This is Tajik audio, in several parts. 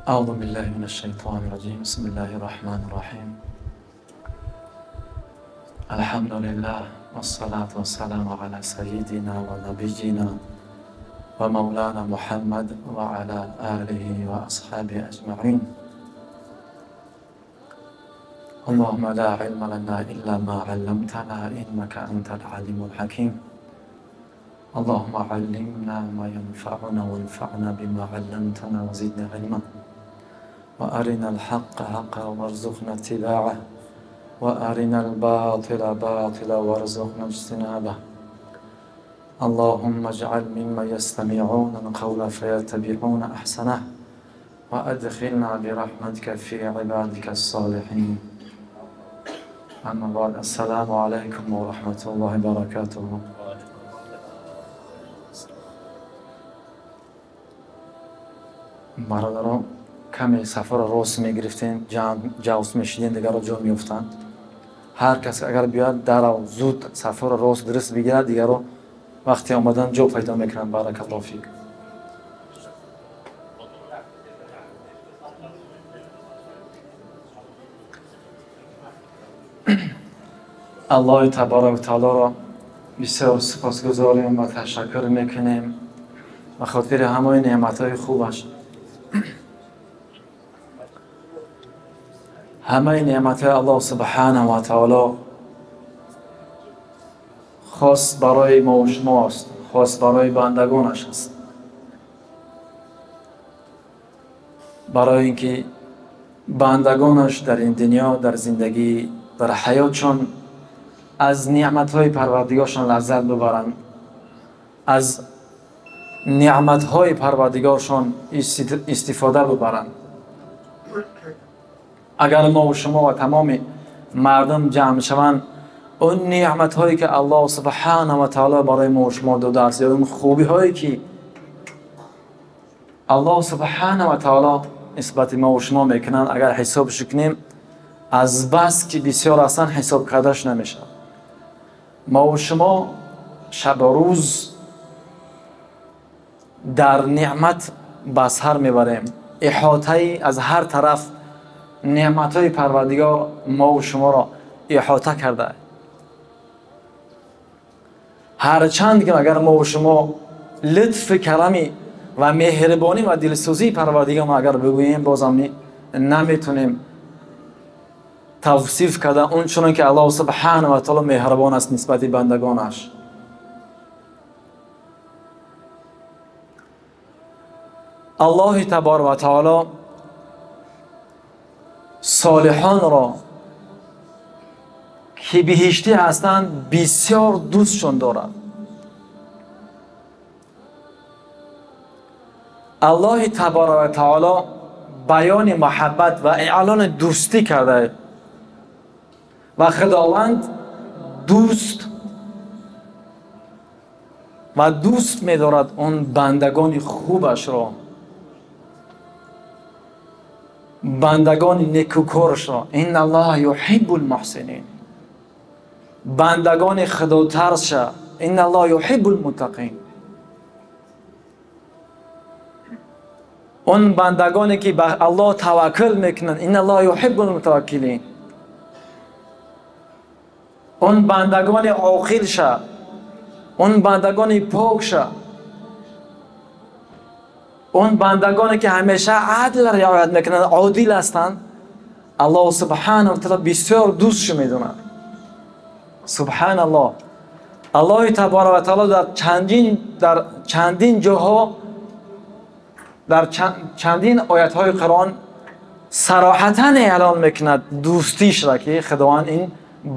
أعوذ بالله من الشيطان الرجيم. بسم الله الرحمن الرحيم. الحمد لله والصلاة والسلام على سيدنا ونبينا ومولانا محمد وعلى آله وأصحابه أجمعين. اللهم لا علم لنا إلا ما علمتنا إنك أنت العليم الحكيم. اللهم علمنا ما ينفعنا وانفعنا بما علمتنا وزدنا علما، وأرنا الحق حقا وارزقنا اتباعه، وأرنا الباطل باطلا وارزقنا اجتنابه. اللهم اجعل ممن يستمعون القول فيتبعون أحسنه، وأدخلنا برحمتك في عبادك الصالحين. أما بعد، السلام عليكم ورحمة الله وبركاته. Бародарон, каме сафарро рост мегирифтем, ҷавс мешидем, дигарро ҷо меёфтанд. Ҳар кас агар биёяд, дарав зуд сафарро рост дуруст бигирад, дигарро вақте омадан ҷо пайдо мекунанд. Баракаллоҳу фик. Аллоҳи табораку ва таолоро бисёр сипосгузорем ва ташаккур мекунем ба хотири ҳамаи неъматҳои хубаш. Ҳамаи неъматҳои Аллоҳ субҳанаҳу ва таоло хос барои мо ва шумо аст, хос барои бандагонаш аст, барои ин ки бандагонаш дар ин дунё, дар зиндагӣ, дар ҳаётшон аз неъматҳои Парвардигоршон лаззат бибаранд, аз неъматҳои Парвардигоршон истифода бибаранд. Агар мо ва шумо ва тамоми мардум ҷамъ шаванд, он неъматҳое ки Аллоҳ субҳанаҳу ва таоло барои мо ва шумо додааст, ё он хубиҳое ки Аллоҳ субҳанаҳу ва таоло нисбати мо ва шумо мекунанд, агар ҳисобш кунем, аз бас ки бисёр ҳастанд, ҳисоб кардаш намешавад. Мо ва шумо шабу рӯз дар неъмат ба сар мебарем. Иҳотаи аз ҳар тараф неъматҳои Парвардигор мо ва шуморо иҳота карда. Ҳарчанд ки агар мо ва шумо лутфи карами ва меҳрибонӣ ва дилсӯзии Парвардигор агар бигӯем, бозам наметонем тавсиф карда он чунон ки Аллоҳ субҳанаҳу ва таоло меҳрибон аст нисбати бандагонаш. Аллоҳи табораку ва таоло солиҳонро ки биҳиштӣ ҳастанд бисёр дӯстшон дорад. Аллоҳи табораку ва таоло баёни муҳаббат ва эълони дӯстӣ карда ва Худованд дӯст ва дӯст медорад он бандагони хубашро, бандагони некукорашро. Инналлоҳа юҳиббул муҳсинин, бандагони худотарсша. Инналлоҳа юҳиббул муттақин, он бандагоне ки ба Аллоҳ таваккул мекунанд. Инналлоҳа юҳиббул мутаваккилин, он бандагони оқилша, он бандагони покша, он бандагоне ки ҳамеша адл риоят мекунанд, одил ҳастанд. Аллоҳ субҳанаҳу ва таоло бисёр дӯстшо медонад. Субҳаналлоҳ. Аллоҳи табораку ва таоло дар чандин ҷоҳо, дар чандин оятҳои Қуръон сароҳатан эълон мекунад дӯстишро, ки Худованд ин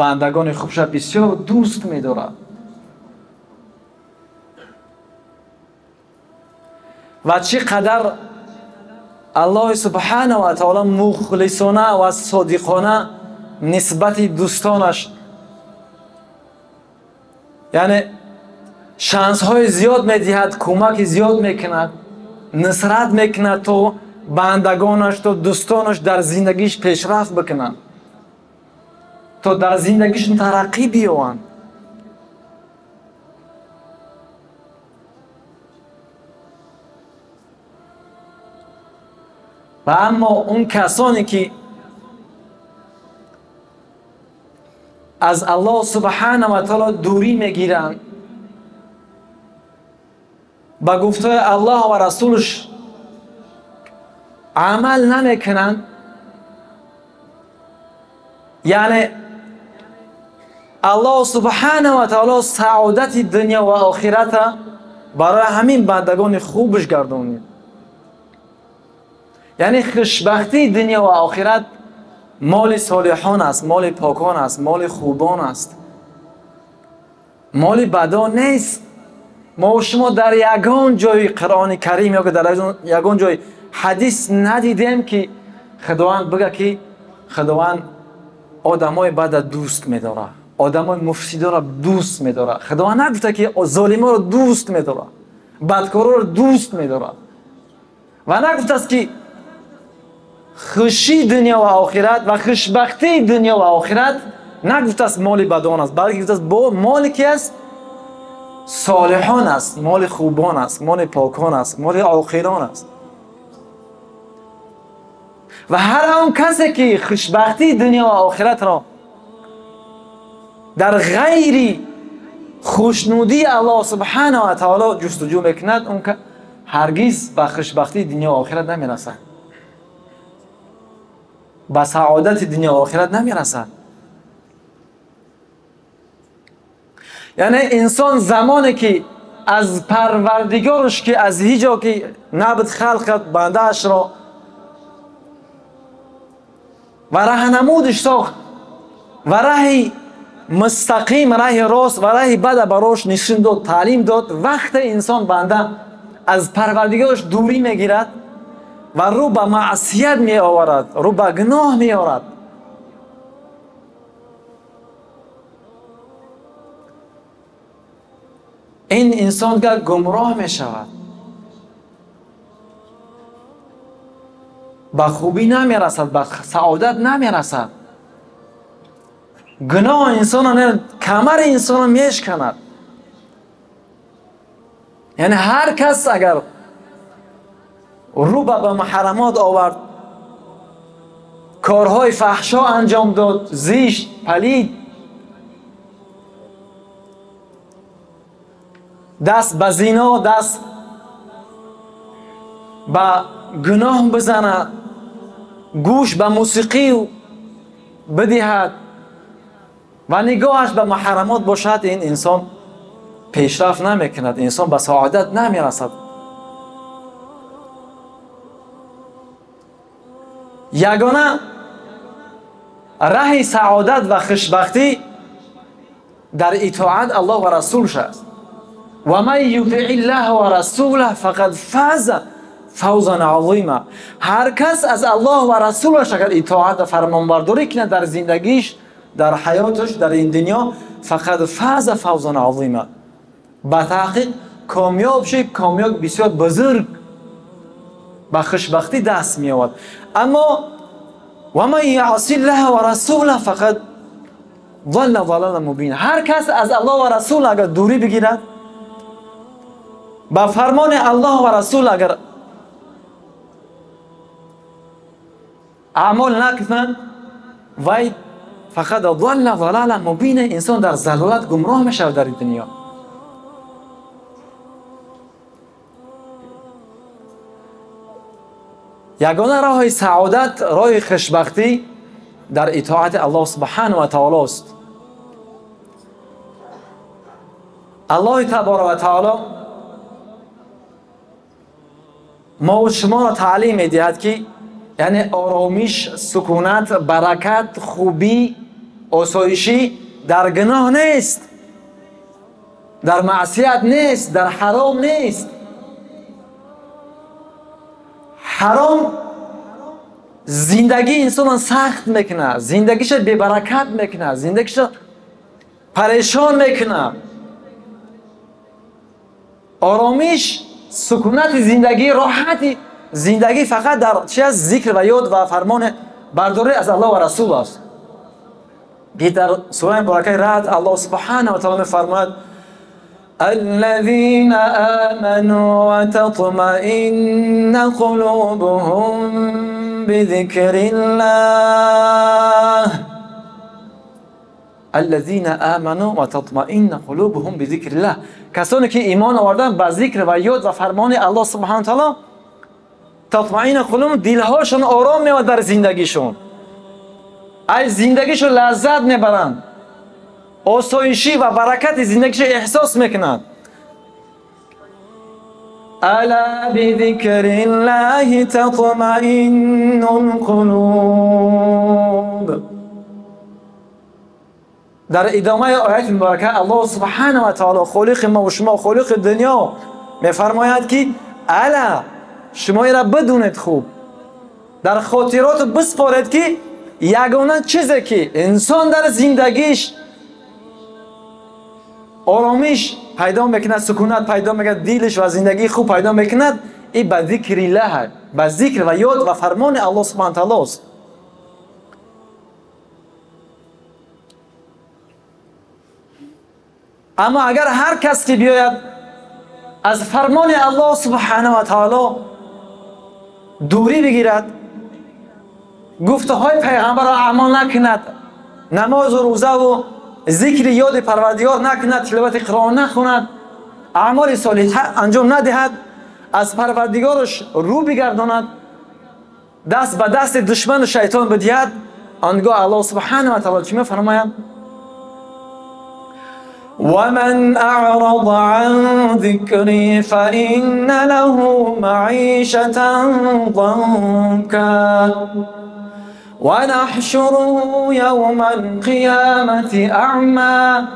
бандагони хубша бисёр дӯст медорад. Ва чӣ қадар Аллоҳи субҳанаҳу ва таоло мухлисона ва содиқона нисбати дӯстонаш, яъне шансҳои зиёд медиҳад, кӯмаки зиёд мекунад, нусрат мекунад то бандагонаш, то дӯстонаш дар зиндагиш пешрафт бикунанд, то дар зиндагишон тараққӣ биёванд. Ва аммо он касоне ки аз Аллоҳ субҳанаҳу ва таъоло дурӣ мегиранд, ба гуфтаи Аллоҳ ва расулаш амал намекунанд, яъне Аллоҳ субҳанаҳу ва таъоло саодати дунё ва охирата барои ҳамин бандагони хубаш гардонид. Яъне хушбахтии дунё ва охират моли солиҳон аст, моли покон аст, моли хубон аст, моли бадон нест. Мо шумо дар ягон ҷои Қуръони Карим ё дар ягон ҷои ҳадис надидем ки Худованд бигӯяд ки Худованд одамои бада дӯст медорад, одамои муфсидоро дӯст медорад. Худованд нагуфта ки золиморо дӯст медорад, бадкороро дӯст медорад ва нагуфтааст ки хушии дунё ва охират ва хушбахтии дунё ва охират нагуфтааст моли бадон аст, балки гуфтааст бо моли ки аст? Солиҳон аст, моли хубон аст, моли покон аст, моли оқилон аст. Ва ҳар он касе ки хушбахтии дунё ва охиратро дар ғайри хушнудии Аллоҳ субҳанаҳу ва таъоло ҷустуҷӯ мекунад, он ҳаргиз ба хушбахтии дунё ва охират намерасад, ба саодати дунё ва охират намерасад. Яъне инсон замоне ки аз Парвардигораш ки аз ҳеҷ ҷо ки набуд халқ кард бандаашро ва раҳнамудаш сохт ва раҳи мустақим, раҳи рост ва раҳи бада барош нишон дод, таълим дод, вақте инсон банда аз Парвардигораш дурӣ мегирад ва рӯ ба маъсият меоварад, рӯ ба гуноҳ меорад, ин инсон гумроҳ мешавад, ба хубӣ намерасад, ба саодат намерасад. Гуноҳ инсонро, камари инсонро мешканад. Яъне ҳар кас агар рӯ ба муҳаррамот овард, корҳои фаҳшо анҷом дод, зишт, палид, даст ба зино, даст ба гуноҳ бизанад, гӯш ба мусиқӣ бидиҳад ва нигоҳаш ба муҳаррамот бошад, ин инсон пешрафт намекунад, инсон ба саодат намерасад. Ягона раҳи саодат ва хушбахтӣ дар итоат Аллоҳ ва расулш аст. Ва ман ютиъ иллаҳа ва расулаҳ фақад фаза фавзан азима. Ҳар кас аз Аллоҳ ва расулаш агар итоат ва фармонбардорӣ кунад дар зиндагиш, дар ҳаёташ, дар ин дунё, фақад фаза фавзан азима, ба таҳқиқ комёб шуд, комёб бисёр бузург, ба хушбахтӣ даст меовард. Аммо ва ман яъси иллаҳа ва расулаҳ фақад залла залалан мубина. Ҳар кас аз Аллоҳ ва расул агар дурӣ бигирад, ба фармони Аллоҳ ва расул агар аъмол накунад, вай фақат залла залалан мубина, инсон дар залолат гумроҳ мешавад дар дунё. Ягона роҳи саодат, роҳи хушбахтӣ дар итоати Аллоҳ субҳанаҳу ва таъоло аст. Аллоҳи таборака ва таъоло мо шуморо таълим медиҳад ки яъне оромиш, сукунат, баракат, хубӣ, осоишӣ дар гуноҳ нест, дар маъсият нест, дар ҳаром нест. Ҳаром зиндагии инсонро сахт мекунад, зиндагиша бебаракат мекунад, зиндагиша парешон мекунад. Оромиш, сукунати зиндагӣ, роҳати зиндагӣ фақат дар чи аст? Зикр ва ёд ва фармони бардорӣ аз Аллоҳ ва расул аст. Ки дар сураи муборакаи Раъд Аллоҳ субҳанаҳу ва таъоло мефармояд: الذين آمنوا وتطمئن قلوبهم بذكر الله. الذين آمنوا وتطمئن قلوبهم بذكر الله. کسانی که ایمان آوردن به ذکر و یاد و فرمان الله سبحانه و تعالی، تطمئن قلوب، دلهاشون آرام میاد در زندگیشون، از زندگیشون لذت میبرند، آسایشی و برکت زندگیش احساس میکنند. الا بذکر الله تطمئن القلوب. در ادامه آیت مبارکه الله سبحانه و تعالی خالق ما و شما، خالق دنیا، میفرماید که الا، شما را بدونید خوب، در خاطرات بسپارید که یگانه چیزی که انسان در زندگیش آرامش پیدا میکند، سکونت پیدا میکند، دلش و زندگی خوب پیدا میکند، این به ذکر الله، به ذکر و یاد و فرمان الله سبحانه و تعالی است. اما اگر هر کس که بیاید از فرمان الله سبحانه و تعالی دوری بگیرد، گفته های پیغمبر را اعمال نکند، نماز و روزه و ذکر یاد پروردگار نکند، تلاوت قرآن نخوند، اعمال صالح انجام ندهد، از پروردگارش رو بگرداند، دست به دست دشمن و شیطان بدهد، آنگاه الله سبحانه و تعالی چی می‌فرماید؟ ومن أعرض عن ذكري فإن له معيشة ضنكا ونحشره يوم القيامة أعمى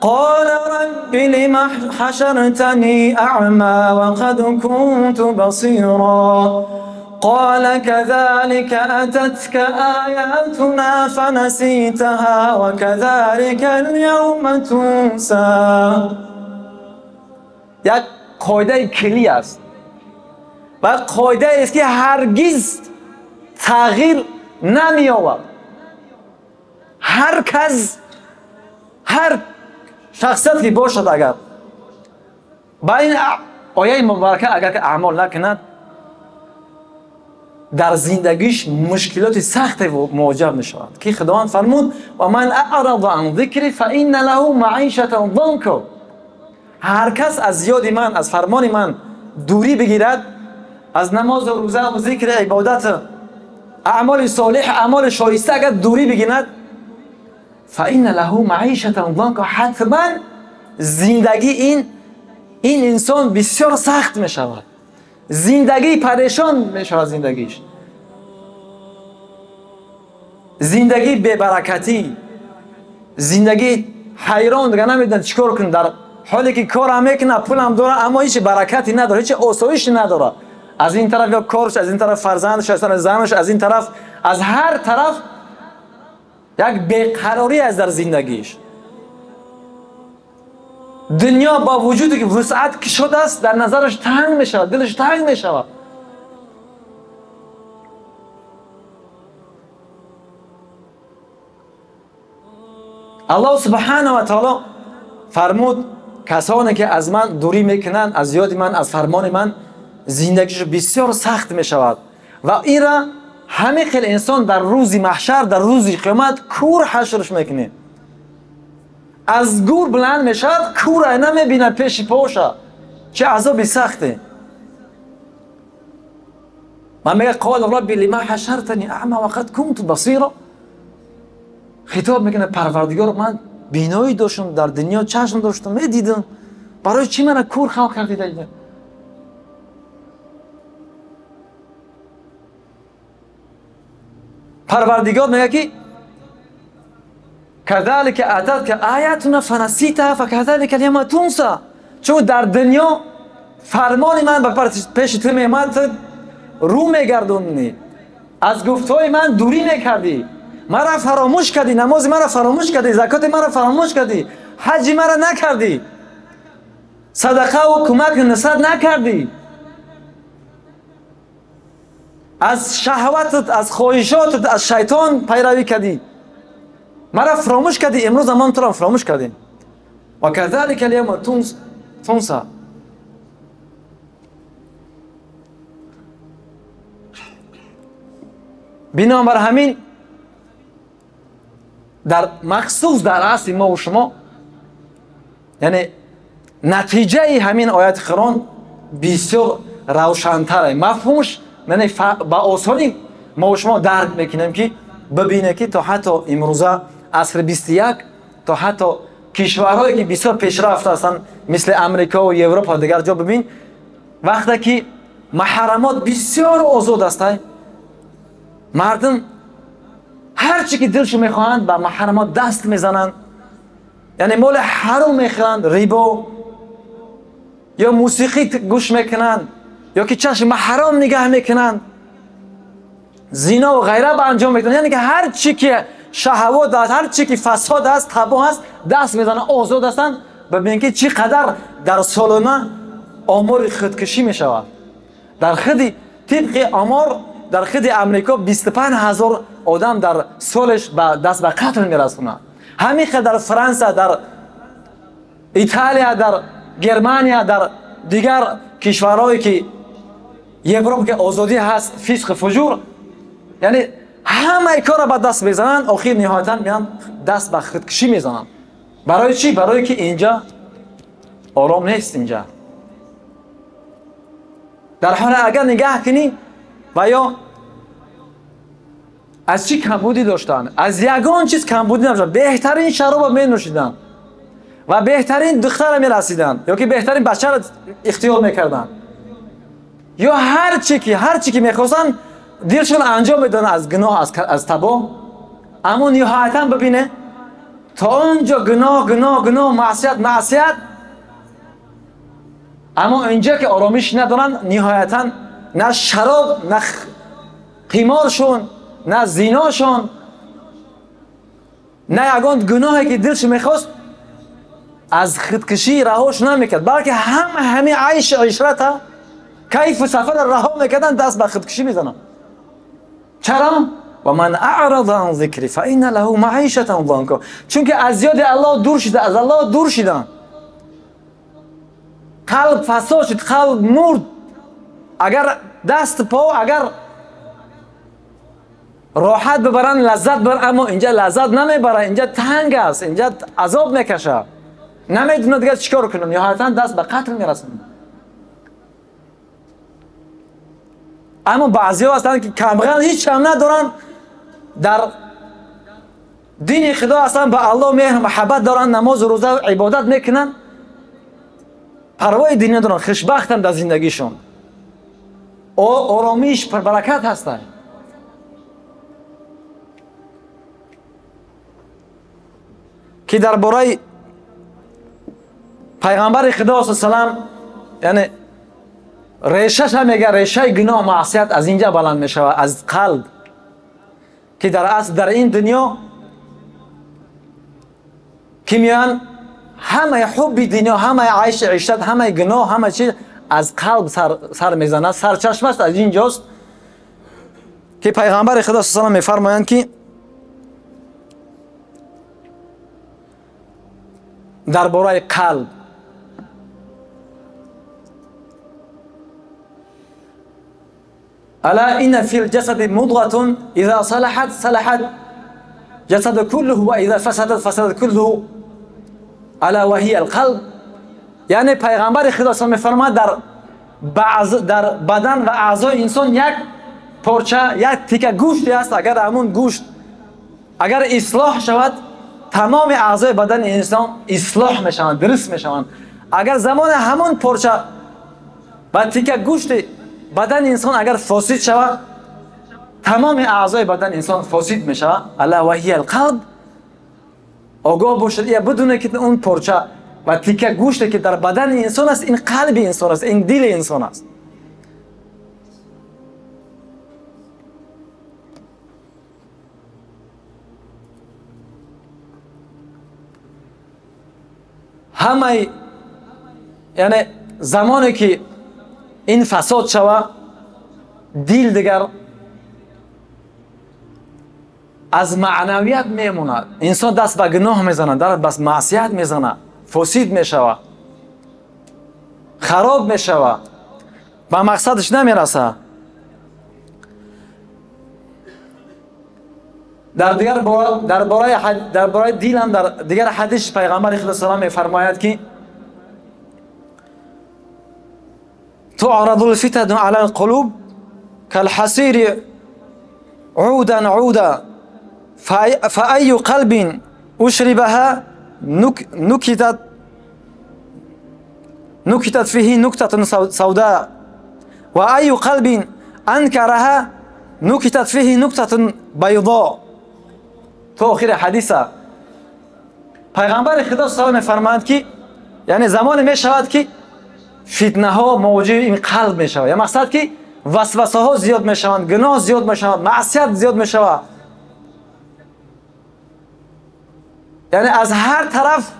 قال رب لم حشرتني أعمى وقد كنت بصيرا قال كذلك أتتك آياتنا فنسيتها وكذلك اليوم تنسى. یک قاعده کلی است و قاعده است که هرگز تغییر نمی‌یابد. هر کس، هر شخصیت که باشد، اگر با این آیه مبارکه اگر که اعمال نکند، در زندگیش مشکلات سخت مواجه می شود که خداوند فرمود و من اعرض عن ذکری فان له معیشة ضنکا. هر کس از یاد من، از فرمان من دوری بگیرد، از نماز و روزه و ذکر عبادت، اعمال صالح، اعمال شایسته اگر دوری بگیرد، فان له معیشة ضنکا، حتما زندگی این انسان بسیار سخت می شود، زندگی پریشان می شود، زندگیش زندگی ببرکتی، زندگی حیران، دیگه نمیدونن چیکار کنن، در حالی که کار هم میکنه، پول هم داره، اما هیچ برکتی نداره، هیچ آسایشی نداره. از این طرف یا کارش، از این طرف فرزندش، از طرف زنش، از این طرف، از هر طرف یک بیقراری از در زندگیش. دنیا با وجودی که وسعت کشاده است، در نظرش تنگ می شود، دلش تنگ می شود. الله سبحانه و تعالی فرمود کسانی که از من دوری میکنند، از یاد من، از فرمان من، زندگیش بسیار سخت می شود و این را همه خیلی انسان در روز محشر، در روز قیامت کور حشرش میکنه. از گور بلند میشد، کور نمیبینه پیش پاشه، چه عذاب سخته. من میگه قال ربی لما حشرتنی اعمی وقد كنت بصیرا. خطاب میکنه پروردگار، من بینایی داشتم در دنیا، چشم داشتم، میدیدم، برای چی من کور خلق کردی در اینجا؟ پروردگار میگه که كذلك اتتك آیاتنا فنسیتها فكذلك اليوم تنسى. چون در دنیا فرمان من به پیش تو میامد، رو میگردونی، از گفتهای من دوری میکردی، مرا فراموش کردی، نماز مرا فراموش کردی، زکات مرا فراموش کردی، حج مرا نکردی، صدقه و کمک نصرت نکردی، از شهوتت، از خواهشاتت، از شیطان پیروی کردی، مرا فراموش کردی، امروز هم تو را فراموش کردیم. و كذلك اليوم تنسى. تنسى. بنابر همین در مخصوص در عصر ما و شما، یعنی نتیجه همین آیت قرآن بسیار روشن‌تره. مفهومش یعنی با آسانی ما و شما درک میکنیم که ببینه که تا حتی امروزه عصر 21 تا حتی کشورهایی که بسیار پیشرفته هستند مثل امریکا و اروپا و دیگر جا، ببین وقتی که محرمات بسیار آزاد هستند، مردم هر چی که دلشون میخواهند به محرمات دست میزنند، یعنی مال حرام میخورند، ریبا یا موسیقی گوش میکنند یا که چشم حرام نگاه میکنند، زینا و غیره به انجام میدن. یعنی که هر چی که شهوات است، هر چی که فساد است، تباه است، دست میزنن، آزاد هستند. ببین که چقدر در سالانه آمار خودکشی میشود. در خود طبق آمار در خود امریکا 25,000 آدم در سالش به دست به قتل میرسونه. همین خود در فرانسه، در ایتالیا، در گرمانیا، در دیگر کشورهایی که اروپا که آزادی هست، فسق فجور، یعنی همه کار را به دست میزنن، آخر نهایتا میان دست به خودکشی میزنن. برای چی؟ برای که اینجا آرام نیست. اینجا در حال اگر نگاه کنی و یا از چی کمبودی داشتن؟ از یگان چیز کمبودی نداشتن. بهترین شراب می نوشیدن و بهترین دختر می رسیدن یا که بهترین بچه را اختیار میکردن یا هر چی که میخواستن دلشون انجام میدادن از گناه، از تباه. اما نهایتا ببینه تا اونجا گناه گناه گناه، معصیت معصیت، اما اینجا که آرامش ندارن، نهایتا نه شراب، نه قمارشون، نه زیناشون، نه یگان گناهی که دلش میخواست از خودکشی رهاش نمیکرد، بلکه همه عیش عشرت کیف و سفر رها میکردن، دست به خودکشی میزنن. چرا؟ و من اعرض عن ذکری فان له معیشة ضنکا. چون که از یاد الله دور شده، از الله دور شدن، قلب فساد شد، قلب مرد. اگر دست پا اگر راحت ببرن، لذت ببرن، اما اینجا لذت نمیبرن، اینجا تنگ است، اینجا عذاب میکشه، نمیدونه دیگه چیکار کنن، نهایتا دست به قتل میرسن. اما بعضی ها هستند که کمغل هیچ هم ندارن، در دین خدا هستن، به الله مهر محبت دارن، نماز و روزه و عبادت میکنن، پروای دین ندارن، خوشبختن در زندگیشون، آرامیش پربرکت هستن. که درباره پیغمبر خدا صلی الله علیه و سلم، یعنی ریشش هم میگه، ریشه گناه معصیت از اینجا بلند میشود، از قلب، که در اصل در این دنیا که میان همه حب دنیا، همه عیش عشرت، همه گناه، همه چیز از قلب سر میزنه، سرچشمه است، از اینجاست که پیغمبر خدا صلی الله علیه و میفرمایند که درباره قلب الا ان في الجسد مضغة اذا صلحت صلحت جسد كله واذا فسدت فسد كله الا وهي القلب. یعنی پیغمبر خدا صلی الله علیه و میفرماید در بدن و اعضای انسان یک پارچه، یک تیکه گوشتی است، اگر همون گوشت اگر اصلاح شود تمام اعضای بدن انسان اصلاح میشوند، درست میشوند. اگر زمان همون پارچه و تیکه گوشت بدن انسان اگر فاسد شود، تمام اعضای بدن انسان فاسد میشود. الا وهی القلب. آگاه باشد یا بدونه که اون پارچه و تیکه گوشت که در بدن انسان است، این قلب انسان است، این دل انسان است. همه یعنی زمانی که این فساد شود، دل دیگر از معنویت میموند، انسان دست به گناه میزند، در بس معصیت میزند، فاسد میشود. хароб мешавад, ба мақсадаш намерасад. Дар дигар дар бораи дил ҳам дар дигар ҳадис пайғамбари Худо салом мефармояд ки تعرض الفتن على القلوب كالحصير عودا عودا فأي قلب أشربها نكتت فيه نكتة سوداء وأي قلب أنكرها نكتت فيه نكتة بيضاء. تا آخر حدیث پیغمبر خدا صلی الله می‌فرمایند که یعنی زمان می‌شود که فتنه ها موجب این قلب می‌شود، یا مقصد که وسوسه ها زیاد می‌شوند، گناه زیاد می‌شود، معصیت زیاد می‌شود، یعنی از هر طرف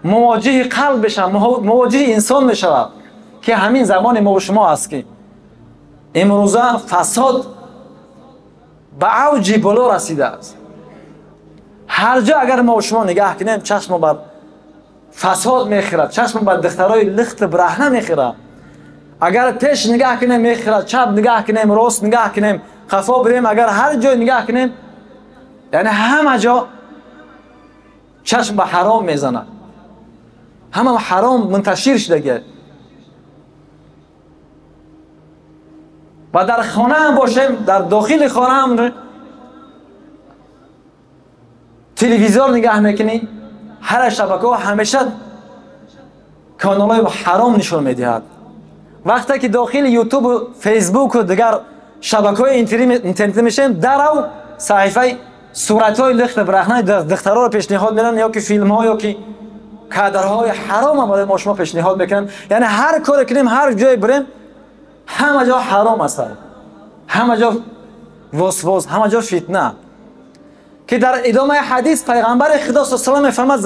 مواجه قلب می‌شود، مواجه انسان می‌شود که همین زمان ما و شما است که امروزه فساد به اوج بالا رسیده است. هر جا اگر ما و شما نگاه کنیم چشم بر فساد میخورد، چشم بر دخترای لخت برهنه میخورد. اگر پیش نگاه کنیم میخورد، چپ نگاه کنیم، راست نگاه کنیم، قفا بریم، اگر هر جای نگاه کنیم یعنی همه جا چشم به حرام میزنه، همه حرام منتشر شده. و در خانه هم باشیم، در داخل خانه هم تلویزیون نگاه میکنی، هر شبکه همیشه کانال های حرام نشون میدهد. وقتی که داخل یوتیوب و فیسبوک و دیگر شبکه های اینترنتی میشیم، در او صحیفه صورت های لخت برهنه دخترها رو پیشنهاد میدن، یا که فیلم ها یا که کادرهای حرام هم برای ما شما پیشنهاد میکنن. یعنی هر کار کنیم، هر جای بریم، همه جا حرام است، همه جا وسواس، همه جا فتنه. که در ادامه حدیث پیغمبر خدا صلی الله علیه و میفرماد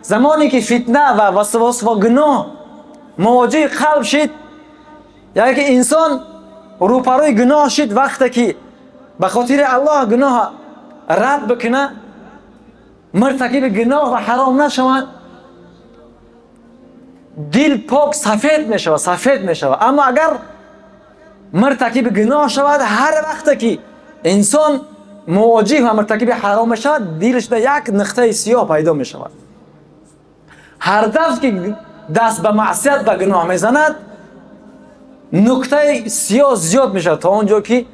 زمانی که فتنه و وسواس و گناه مواجه قلب شد، یعنی که انسان روپروی گناه شد، وقتی که به خاطر الله گناه رد بکنه، مرتکب گناه و حرام نشود، دل پاک سفید میشود، سفید میشود. اما اگر مرتکب گناه شود، هر وقت که انسان مواجه و مرتکب حرام میشود، دلش در یک نقطه سیاه پیدا میشود. هر دفعه که دست به معصیت و گناه میزند، نقطه سیاه زیاد میشود تا اونجا که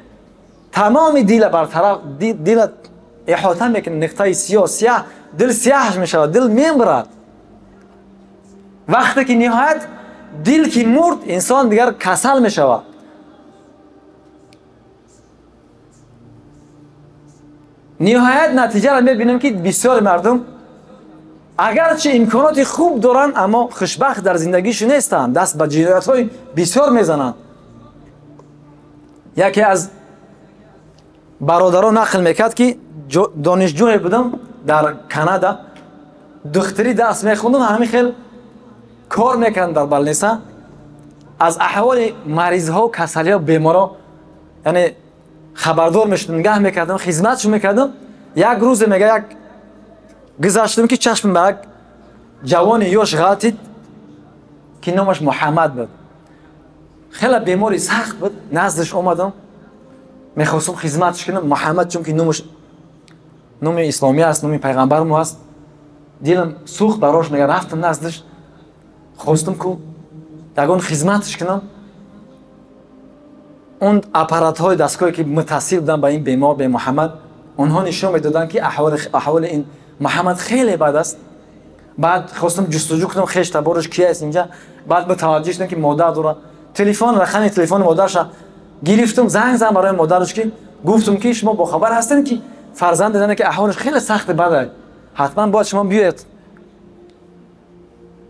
تمام دل برطرف دل احاطه میکنه. نقطه سیاه، سیاه دل سیاه میشود، دل میمرد. وقتی که نهایت دل که مرد، انسان دیگر کسل میشود. نهایت نتیجه را میبینیم که بسیار مردم اگرچه امکانات خوب دارند، اما خوشبخت در زندگیشون نیستند، دست به جنایت های بسیار میزنند. یکی از برادران نقل میکرد که دانشجوی بودم در کانادا، دختری درس میخوندم، همین خیلی کار میکردم در بالنسا، از احوال مریض ها و کسلی ها بیمارا یعنی خبردار میشدم، نگاه میکردم، خدمتشون میکردم. یک روز میگه یک گذشتم که چشم به یک جوان یوش غلطید که نامش محمد بود، خیلی بیماری سخت بود. نزدش اومدم، میخواستم خدمتش کنم. محمد چون که نامش نام اسلامی است، نام پیغمبر ما است، دلم سوخت براش. میگه رفتم نزدش، خواستم که یگان خدمتش کنم. اون اپارات های دستگاهی که متصل بودن به این بیمار، به محمد، اونها نشون میدادن که احوال این محمد خیلی بد است. بعد خواستم جستجو کنم خویش تبارش کی است اینجا. بعد متوجه شدم که مادر داره. تلفن، رقم تلفن مادرش گرفتم، زنگ زدم برای مادرش که گفتم که شما با خبر هستین که فرزند دادن که احوالش خیلی سخت بده، حتما باید شما بیاید.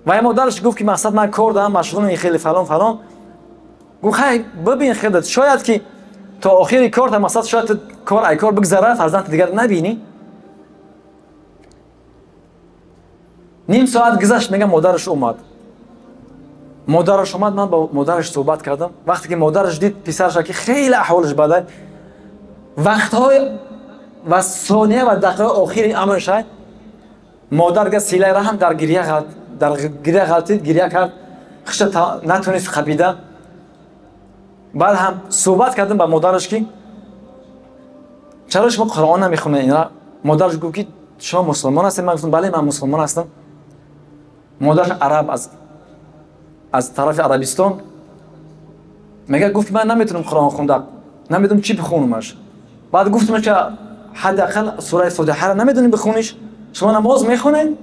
و مادرش گفت که مقصد من کار دارم، مشغولم، خیلی فلان فلان. گفت خیلی ببین خودت، شاید که تا آخر کار تا مقصد شاید کار ای کار بگذره، فرزند دیگر نبینی. نیم ساعت گذشت، میگم مادرش اومد. مادرش اومد، من با مادرش صحبت کردم. وقتی که مادرش دید پسرش که خیلی احوالش بده، وقتهای و ثانیه و دقیقه آخر امرش، مادر گفت سیله رحم در گریه غلطید، گریه کرد. хиша натунист қапида. Баъд ҳам суҳбат кардам ба модараш ки чаро шумо Қуръон намехонед? Ина модараш гуфт ки шумо мусулмон ҳастед? Ман гуфтам бале, ман мусулмон ҳастам. Модараш араб аз тарафи Арабистон. Мега гуфт ман наметавонам Қуръон хонда, намедонам чӣ бихонамаш. Баъд гуфтам ки ҳадди ақал сураи Фотиҳаро намедонӣ бихониш, шумо намоз мехонед?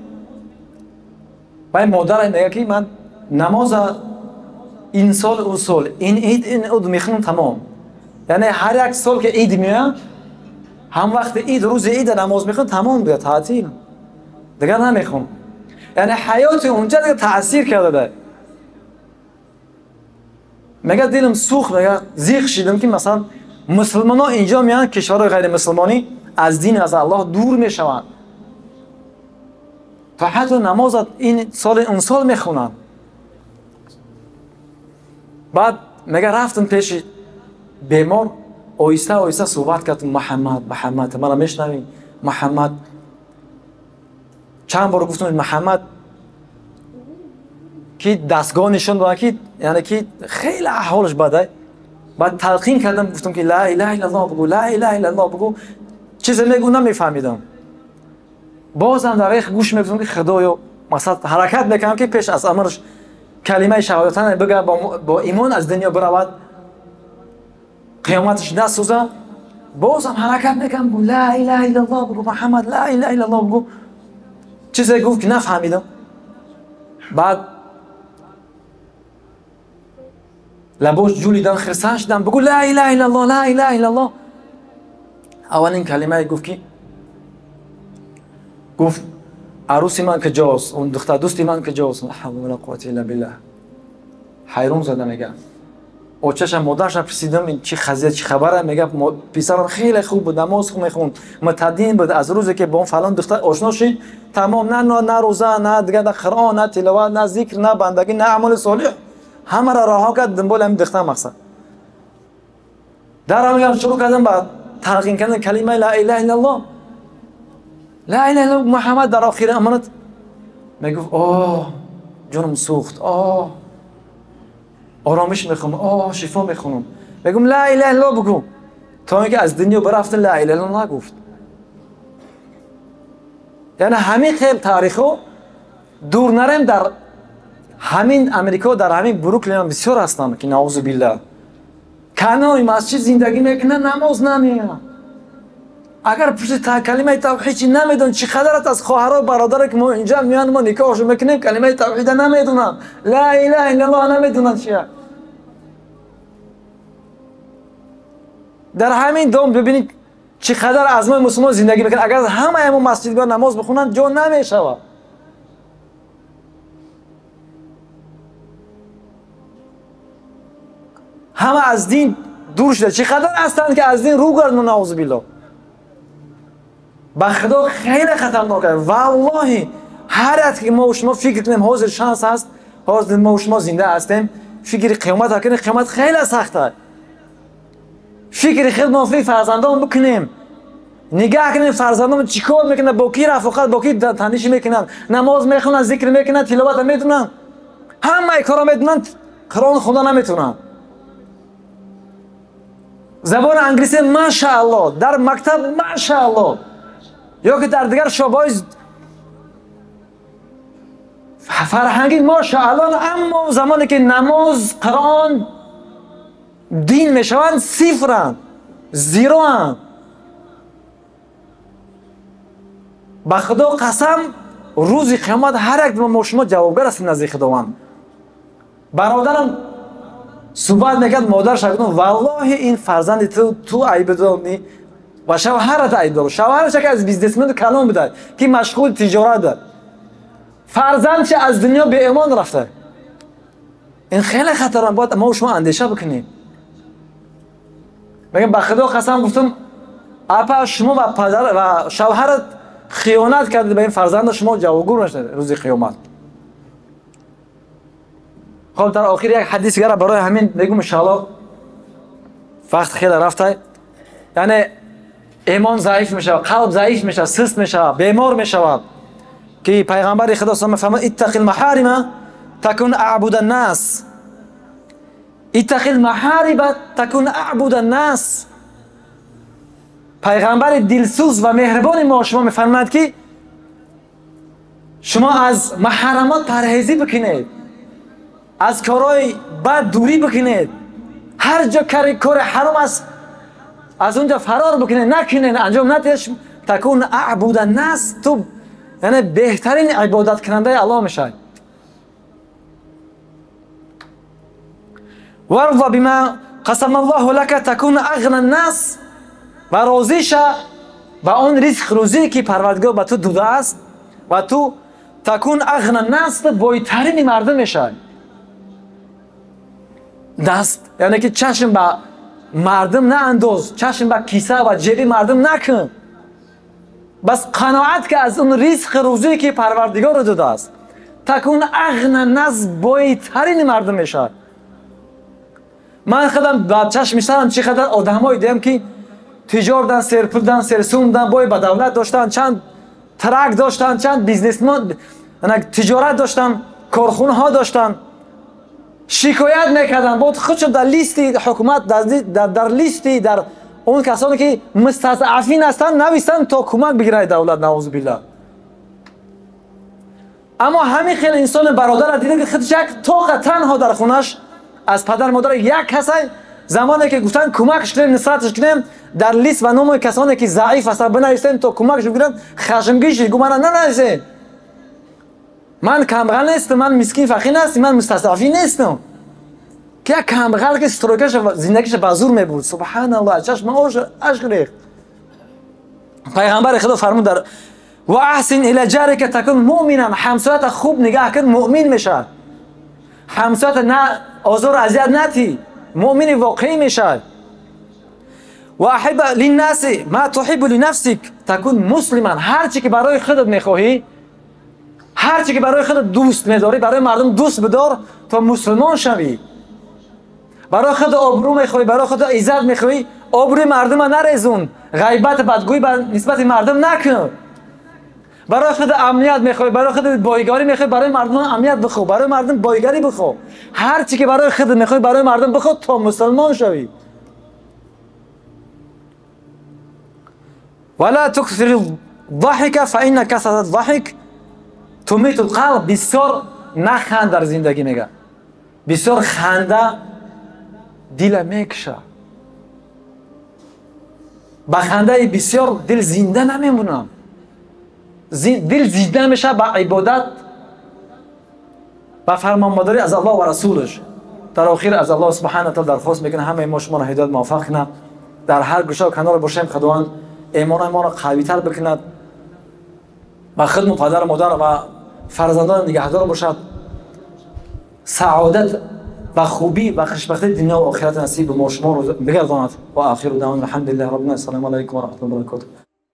Вай модараш мега ки ман намоз ин сол он сол, ин ид ин уд мехонам тамом. Яъне ҳар як сол ки ид меояд, ҳам вақти ид, рӯзи ид намоз мехонам, тамом, дига таътил, дигар намехонам. Яъне ҳаёти унҷа дига таъсир карда. Мега дилам сӯхт, мега зиқ шидам ки масалан мусулмонҳо инҷо меоянд, кишварҳои ғайримусулмонӣ аз дин, аз Аллоҳ дур мешаванд, то ҳатто намоз ин сол он сол мехонанд. Баъд мега рафтам пеши бемор, оҳиста оҳиста суҳбат кардам. Муҳаммад, Муҳаммад, мана мешнавӣ? Муҳаммад. Чанд бор гуфтам Муҳаммад, ки дастгоҳ нишон доданд ки яъне ки хеле аҳволаш бад. Баъд талқин кардам, гуфтам ки ла илаҳа иллаллоҳ бигӯ, ла илаҳа иллаллоҳ бигӯ. Чизе мегӯ намефаҳмидам. Бозам дар рех гӯш мегуфтам ки худоё, масалан ҳаракат мекардам ки пеш аз амраш калимаи шаҳодатан бигӯяд, бо имон аз дунё биравад, қиёматаш насӯзад. Бозам ҳаракат мекардам, гӯ ла илаҳа иллаллоҳ бигӯ, Муҳаммад, ла илаҳа иллаллоҳ бигӯ. Чизе гуфт ки нафаҳмидам. Баъд лабош ҷулидан, хирсан шудам, бигӯ ла илаҳа иллаллоҳ, ла илаҳа иллаллоҳ. Аввалин калимае гуфт ки гуфт арӯси ман куҷост, он духтар дӯсти ман куҷост? Ла ҳавла ва ла қуввата илла биллаҳ. Ҳайрон зада мега. Очаша, модарша пурсидам чӣ қазия, чӣ хабара? Мега писарам хеле хуб буд, намоз мехонд, мутаддин буд. Аз рӯзе ки бо он фалон духтар ошно шид, тамом, на рӯза, на дигар, на Қуръон, на тиловат, на зикр, на бандагӣ, на амали солиҳ, ҳамаро раҳо кард дунболи ҳамин духтар. Мақсад дарам мегам шурӯъ кардам ба талқин кардан калимаи ла илаҳа иллаллоҳ, ла илаҳа иллаллоҳ Муҳаммад. Дар охири аманат мегуфт оҳ ҷонам сӯхт, оҳ оромиш мехонам, оҳ шифо мехонам. Мегум ла илаҳа иллаллоҳ бигӯ, то ин ки аз дунё бирафтан ла илаҳа иллаллоҳ нагуфт. Яъне ҳамин хел таърихҳо дур нарем, дар ҳамин Амрико, дар ҳамин Бруклин ҳам бисёр ҳастанд ки наузу биллаҳ канори масҷид зиндагӣ мекунанд, намоз намеянд. Агар пушти калимаи тавҳид чи намедонанд, чӣ қадарат аз хоҳаро бародаре ки мо инҷа меоянд, мо никоҳшо мекунем, калимаи тавҳида намедонанд, ла илаҳа иллаллоҳ намедонанд чия. Дар ҳамин дом бибинед чӣ қадар аз мо мусулмон зиндагӣ мекунанд. Агар ҳамаи мо масҷид биёянд намоз бихонанд, ҷо намешавад. Ҳама аз дин дур шуда, чӣ қадар ҳастанд ки аз дин рӯ гардонанд, наузу биллоҳ. Ба Худо хеле хатарнок аст. Валлоҳи ҳар як ки мо шумо фикр кунем, ҳозир шанс ҳаст, ҳозир мо шумо зинда ҳастем, фикри қиёмат кунем, қиёмат хеле сахт аст. Фикри худ мо фикри фарзандон бикунем, нигаҳ кунем фарзандон чӣ кор мекунанд, бо кӣ рафоқат, бо кӣ таниш мекунанд, намоз мехонанд, зикр мекунанд, тиловат медонанд, ҳамаи корро медонанд, Қуръон хонда наметавонанд. Забони англисӣ машааллоҳ, дар мактаб машааллоҳ, ё ки дар дигар шӯъбаҳои фарҳангӣ машааллоҳ, аммо замоне ки намоз, Қуръон, дин мешаванд, сифранд, зироанд. Ба Худо қасам, рӯзи қиёмат ҳар як мо шумо ҷавобгар ҳастем назди Худованд. Бародарам суҳбат мекард, модараш гуфт валлоҳи ин фарзанди ту айбдор ни ва шавҳарат айбдор. Шавҳараш яке аз бизнесмен калон буда ки машғули тиҷорат буд. Фарзандчи аз дунё беимон рафта. Ин хеле хатарнок, бояд мо шумо андеша бикунем. Мегӯям ба Худо қасам гуфтам апа, шумо ва падар ва шавҳарат хиёнат кардед ба ин фарзанди шумо, ҷавобгӯ мешавед рӯзи қиёмат. Хоб дар охир як ҳадис дигара барои ҳамин мегӯм, иншааллоҳ вақт хеле рафта. Яъне имон заиф мешавад, қалб заиф мешавад, сист мешавад, бемор мешавад. Ки пайғамбари Худо саллаллоҳу алайҳи ва саллам мефармояд: иттақил маҳарима تكن أعبد الناس. اتق المحارم تكن أعبد الناس. پیغمبر دلسوز و مهربان ما شما میفرماید که شما از محرمات پرهیزی بکنید، از کارهای بد دوری بکنید، هر جا کار حرام است از اونجا فرار بکنید، نکنید، انجام ندید. تکون اعبد الناس، تو یعنی بهترین عبادت کننده الله میشی. وارض بما قسم الله لك تكون اغنى الناس. و راضی شو به آن رزق روزی که پروردگار به تو داده است و تو تکون اغنى الناس، بایترین مردم میشی. دست یعنی که چشم به مردم نه انداز، چشم به کیسه و جیب مردم نکن، بس قناعت که از اون رزق روزی که پروردگار داده است. تکون اغنى الناس، بایترین مردم میشه. من خودم با چشم سرم چقدر آدمایی دیدم که تجار دن، سرپول دن، سرسوم دن، بای به دولت داشتن، چند ترک داشتن، چند بیزنسمان تجارت داشتن، کارخونه ها داشتن، شکایت میکردن. بعد خودشون در لیستی حکومت، در لیستی در اون کسانی که مستضعفین هستن نویسن تا کمک بگیرن دولت، نعوذ بالله. اما همین خیلی انسان برادر دیدم که خودش یک طاقه تنها در خونش از پدر مادر یک کسی، زمانی که گفتن کمکش کنیم، نصرتش کنیم، در لیست و نام کسانی که ضعیف هستن بنویسن تا کمکش بگیرن، خشمگین شد، گفت من ننویسین، من کمبغل نیستم، من مسکین فقیر نیستم، من مستضعفین نیستم. که یک کمبغل که ستروکش زندگیش به زور میبرد. سبحان الله، چشم اشک ریخت. پیغمبر خدا فرمود در و احسن الی جارک تکن مؤمنا، همسایت خوب نگاه کن مؤمن میشه. همسایت نه آزار اذیت نتی، مؤمن واقعی میشه. و احب للناس ما تحب لنفسك تکن مسلما. هر چی که برای خودت میخواهی، هر چی که برای خودت دوست میداری، برای مردم دوست بدار تا مسلمان شوی. برای خود آبرو میخوای، برای خود عزت میخوای، آبروی مردم نریزون، غیبت بدگویی نسبت مردم نکن. برای خود امنیت میخوای، برای خود بایگاری میخوای، برای مردم امنیت بخو، برای مردم بایگاری بخو. هر چی که برای خودت میخوای برای مردم بخو تا مسلمان شوی. ولا تكثر الضحك فإن كثرة الضحك تميت القلب. بسیار نخند در زندگی میگه، بسیار خنده دل میکشه. با خنده بسیار دل زنده نمیمونه. دل زنده میشه با عبادت، با فرمانبرداری از الله و رسولش. در آخر از الله سبحانه وتعالی درخواست میکنه همه ما شما را هدایت موفق کنه. در هر گوشه و کنار باشیم خداوند ایمان ما را قوی تر بکند و خود پدر و مادر و فرزندان نگهدار باشد. سعادت و خوبی و خوشبختی دنیا و آخرت نصیب ما شما رو بگرداند. و آخر دعوانا الحمدلله رب العالمین. السلام علیکم و رحمت الله و برکاته.